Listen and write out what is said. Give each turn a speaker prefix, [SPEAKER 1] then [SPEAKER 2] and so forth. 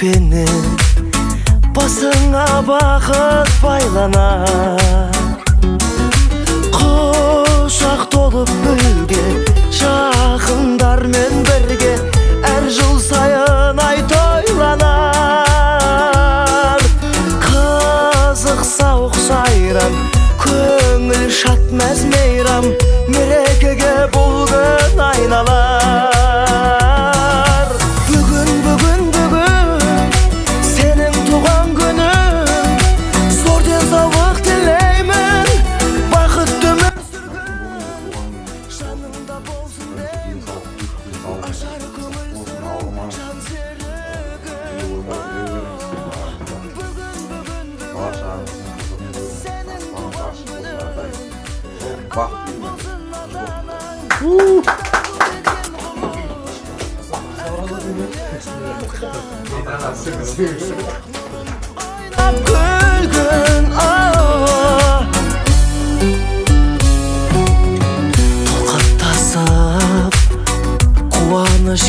[SPEAKER 1] тілекпенен басыңа бақыт байланар. Құшақ толып гүлге, жақындармен бірге әр жыл сайын ай тойланар. Қызық сауық сайран, көңіл шат мәз мейрам, мерекеге бұл күн айналар. Бүгін, бүгін, бүгін сенің туған күнің, зор денсаулық тілеймін, бақытты өмір сүргін, жаныңда болсын деймін, ажар көңіл сырың, жан серігің. Бүгін, бүгін, бүгін сенің туған күнің, аман болсын ата-анаң, ойнап күлгін, толқып тасып қуаныш.